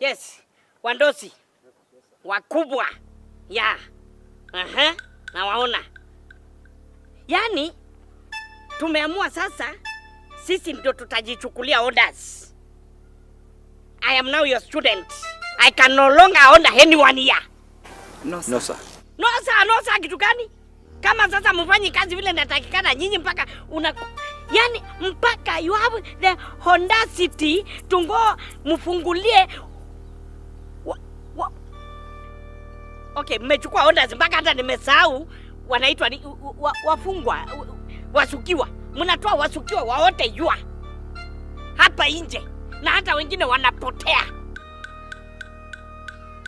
Yes, wandosi wakubwa ya aha, nawaona. Yani tumeamua sasa sisi ndio tutajichukulia orders. I am now your student. I can no longer order anyone here. No sir. No sir. No sir, no sir kitu gani? Kama sasa mfanyi kazi vile natakikana nyinyi mpaka una yani mpaka you have the audacity to go mfungulie Okay, mmechukua orders mpaka hata nimesahau wanaitwa wafungwa, wasukiwa. Mnatoa wasukiwa waote jua hapa nje na hata wengine wanapotea.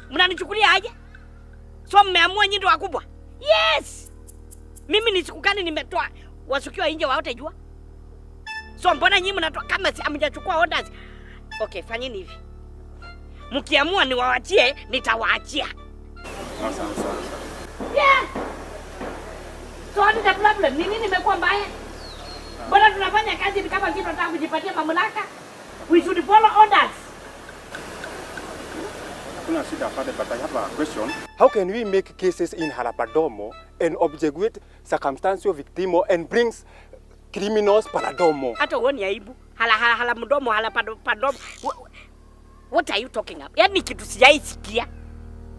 Mnanichukulia aje? So mmeamua nyinyi ndio wakubwa? Yes. Mimi ni siku gani nimetoa wasukiwa nje waote jua? So mbona nyinyi mnatoa kama si hamjachukua orders? Okay, fanyeni hivi. Mkiamua niwaachie, nitawaachia. Sawa sawa. Yeah. So what is the problem? Nini nimekuwa mbaya? Mbona tunafanya kazi ni kama kitu tunataka kujipatia mamlaka? We should follow orders. Kuna shida pale, but I have a question. How can we make cases in Halapadomo and object circumstantial victimo and brings criminals paradomo? Hata uoni aibu. Hala hala hala mdomo hala padomo. What are you talking about? Yaani kitu sijaisikia.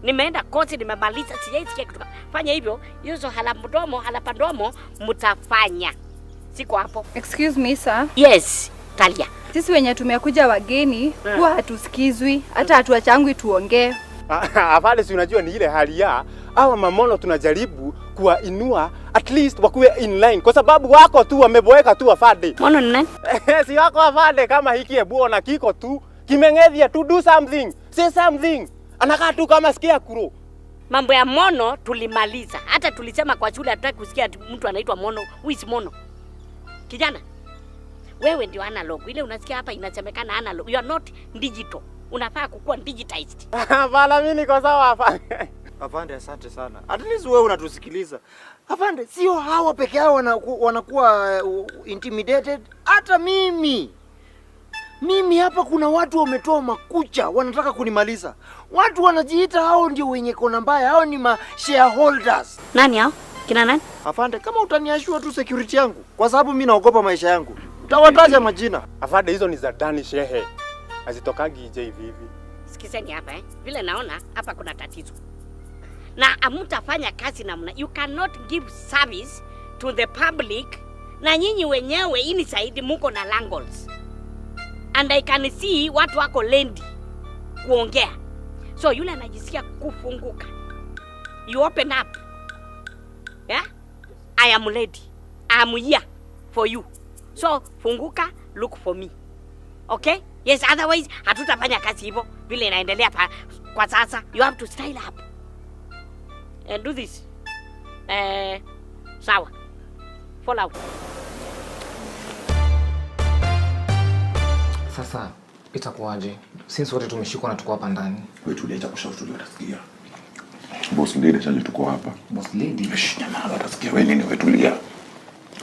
Nimeenda kozi nimemaliza sijaisikia kitu. Fanya hivyo, hizo hala mdomo hala padomo mtafanya. Siko hapo. Excuse me sir. Yes, Talia. Sisi wenye tumekuja wageni huwa hatusikizwi, hata hatuachangwi tuongee. Afande, si unajua ni ile hali ya hawa mamono tunajaribu kuwainua at least wakuwe in line kwa sababu wako tu wameboeka tu afande. Mono ni nani? Si wako afande kama hiki ebu na kiko tu kimeng'ethia tu, do something, say something. Anakaa tu kama sikia kuro. Mambo ya mono tulimaliza. Hata tulisema kwa shule hatutaki kusikia mtu anaitwa mono. Who is mono? Kijana, wewe ndio analog. Ile unasikia hapa inasemekana analog. You are not digital. Unafaa kukuwa digitized. Bala mimi niko sawa afande. Afande, asante sana. At least wewe unatusikiliza. Afande, sio hawa peke yao wanakuwa intimidated. Hata mimi. Mimi hapa kuna watu wametoa makucha wanataka kunimaliza. Watu wanajiita hao ndio wenye kona mbaya, hao ni ma shareholders. Nani hao? Kina nani? Afande, kama utaniashua tu security yangu kwa sababu mimi naogopa maisha yangu. Utawataja majina. Afande, hizo ni za Dani Shehe. Hazitokagi nje hivi hivi. Sikizeni hapa Vile naona hapa kuna tatizo. Na hamtafanya kazi namna. You cannot give service to the public na nyinyi wenyewe inside muko na langles. And I can see watu wako lendi kuongea. So yule anajisikia kufunguka. You open up. Yeah? I am ready. I am here for you. So funguka, look for me. Okay? Yes, otherwise hatutafanya kazi hivyo vile inaendelea kwa sasa. You have to style up. And do this. Sawa. Follow. Sasa itakuwaje? Since wote tumeshikwa na tuko hapa ndani. Wewe tulia, itakushauri tulia, utasikia. Boss lady acha tuko hapa. Boss lady? Nyama utasikia wewe nini, wewe tulia.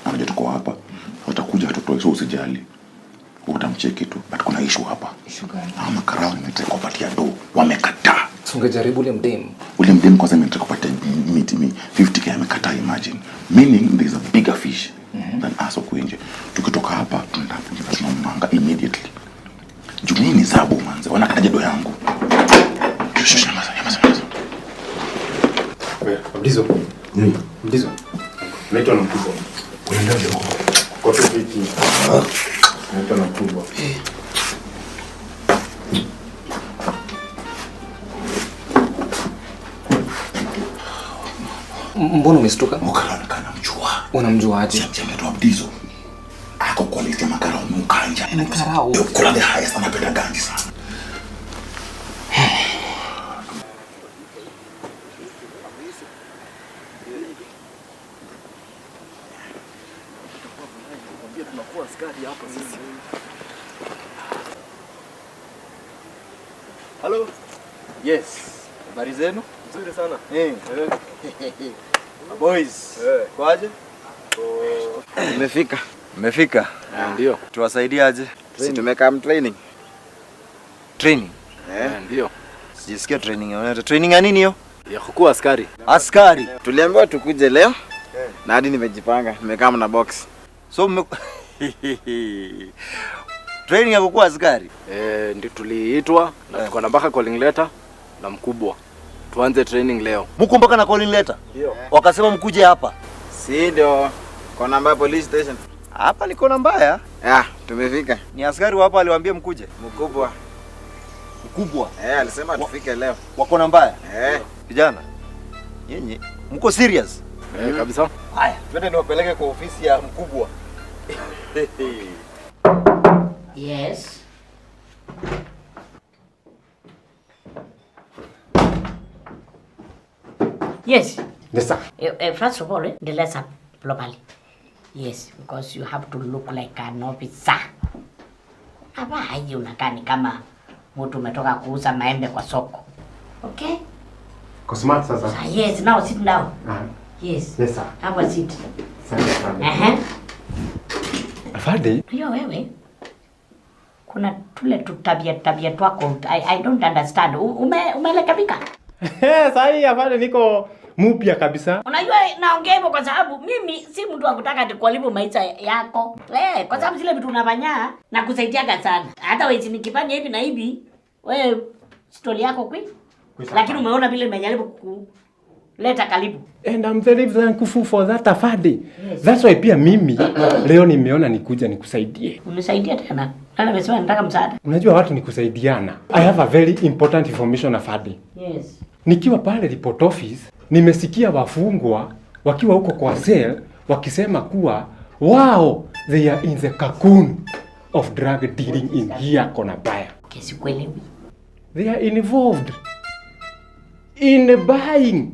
Anaje tuko hapa. Watakuja watoto, so usijali. Utamcheki tu. But kuna issue hapa. Issue gani? Ama karao nimetaka kupatia do. Wamekataa. Ungejaribu ule mdem. Ule mdem kwanza nimetaka kupatia mimi 50k amekataa, imagine. Meaning there is a bigger fish than us huko nje. Tukitoka hapa tunaenda hapo tunamwanga immediately. Juu ni zabu manze, wanakataje do yangu. Shh, nyamaza. Wewe, Mdizo. Nini? Mdizo. Naitwa na mkubwa. Unaendaje huko? Kwa viti. Naitwa na mkubwa. Mbona umestuka? Mkara namjua. Unamjua aje? Sema tu Mdizo. Ako quality makara mukanja. Mkarao. Kula the highest, anapenda ganji sana. Hello. Yes. Habari zenu? Nzuri sana. Boys. Kwaje? Nimefika. Mmefika? Ndio. Tuwasaidiaje? Si tumekaa training. Training. Ndio. Sijasikia training ya training ya nini hiyo? Ya kukuwa askari. Askari. Tuliambiwa tukuje leo. Na hadi nimejipanga, nimekaa na box. So training ya kukuwa askari? Ndio tuliitwa na tuko na mpaka calling letter na mkubwa. Tuanze training leo. Mko mpaka na calling letter? Ndio. Wakasema mkuje hapa. Si ndio. Kona mbaya police station. Hapa ni kona mbaya? Tumefika. Ni askari wa hapa aliwaambia mkuje? Mkubwa. Mkubwa? Alisema tufike leo. Wa kona mbaya? Vijana, nyinyi mko serious? Kabisa. Haya, twende niwapeleke kwa ofisi ya mkubwa. Yes. Yes. Yes, sir. First of all, dress up properly. Yes, because you have to look like an officer. Hapa haji unakaa ni kama mtu umetoka kuuza maembe kwa soko. Okay? Kwa smart sasa. Yes, now sit down. Yes. Yes, sir. Have a seat. Asante. Afande. Hiyo wewe. Kuna tule tutabia twako. I don't understand. Umeelekabika? Sahi afande niko mpya kabisa. Unajua naongea hivyo kwa sababu mimi si mtu wa kutaka nikuharibu maisha yako. Kwa sababu zile vitu unafanya na kusaidiaga sana. Hata wewe nikifanya hivi na hivi, wewe story yako kwi. Lakini umeona vile nimejaribu kukuleta karibu. And I'm very thankful for that afande. Yes. That's why pia mimi leo nimeona nikuja nikusaidie. Unisaidie tena? Nani amesema nataka msaada? Unajua watu ni kusaidiana. I have a very important information afande. Yes. Nikiwa pale report office, nimesikia wafungwa wakiwa huko kwa cell wakisema kuwa wao they are in the cocoon of drug dealing in here Kona Mbaya. Kesi kweli. They are involved in the buying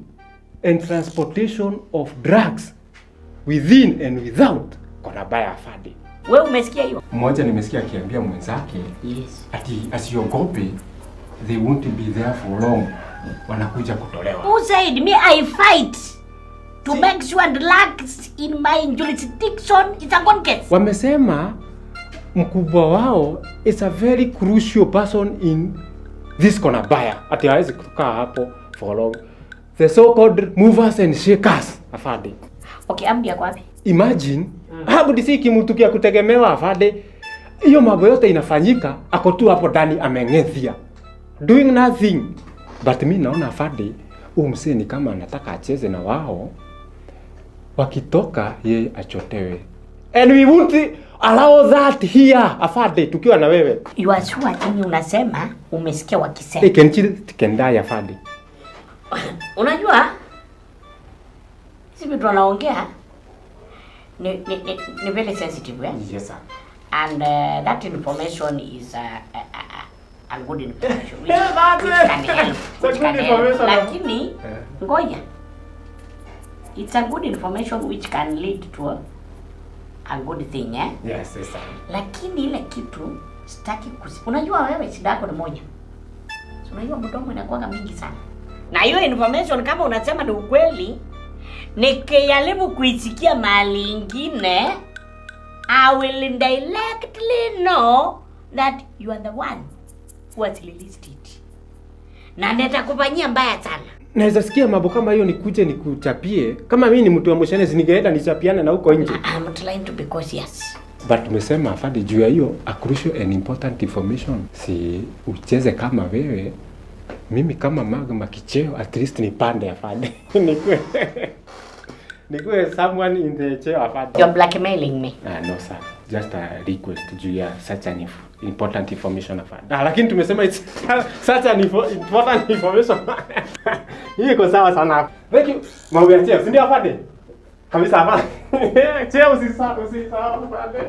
and transportation of drugs within and without Kona Mbaya afande. Wewe umesikia hiyo? Mmoja nimesikia akiambia mwenzake, yes, ati asiogope, they won't be there for long. Wanakuja kutolewa. Who said me I fight to make sure drugs in my jurisdiction is a gone case? Wamesema mkubwa wao is a very crucial person in this Kona Mbaya. Ati hawezi kukaa hapo for long. The so-called movers and shakers afande. Okay, amdi yako wapi? Imagine, Abdi si kimutukia kutegemewa afande. Hiyo mambo yote inafanyika, ako tu hapo ndani ameng'ethia. Doing nothing. But mi naona afande, huyu msee ni kama anataka acheze na wao. Wakitoka yeye achotewe. And we won't allow that here afande tukiwa na wewe. You are sure nini unasema umesikia wakisema? They can chill, can die afande. Unajua sisi tunaongea ni very sensitive, eh? Yes sir. And that information is a good information which can help. Which can help. Lakini ngoja. It's a good information which can lead to a good thing, eh? Yes, yes sir. Lakini ile kitu sitaki unajua wewe shida yako ni moja. So, unajua mdomo inakuwa mingi sana. Na hiyo information kama unasema ni ukweli, nikijaribu kuisikia mahali ingine, I will directly know that you are the one who has released it. Na nitakufanyia mbaya sana. Naweza sikia mambo kama hiyo nikuje nikuchapie. Kama mimi ni mtu wa mshenezi ningeenda nichapiane na huko nje. I'm trying to be cautious. But tumesema afande juu ya hiyo a crucial and important information. Si ucheze kama wewe, mimi kama magma kicheo at least nipande afande. Nikue someone in the chair afande. You're blackmailing me. No sir. Just a request juu ya such an important information afande. Lakini tumesema it's such an important information. Hii iko sawa sana. Thank you. Mambo ya cheo, si ndio afande? Kabisa afande. Cheo usisahau afande.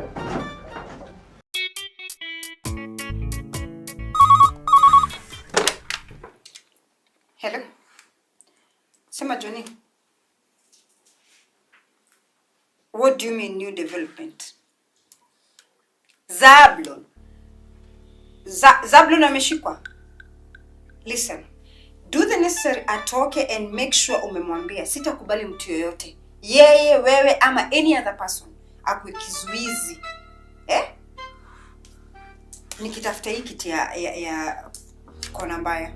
Hello. Sema Johnny. What do you mean new development? Zablon. Zablon ameshikwa. Listen. Do the necessary atoke and make sure umemwambia sitakubali mtu yoyote. Yeye, wewe ama any other person akwe kizuizi. Eh? Nikitafuta hii kiti ya Kona Mbaya.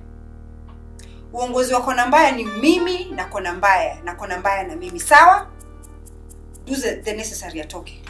Uongozi wa Kona Mbaya ni mimi na Kona Mbaya na Kona Mbaya na mimi, sawa? Do the necessary atoke.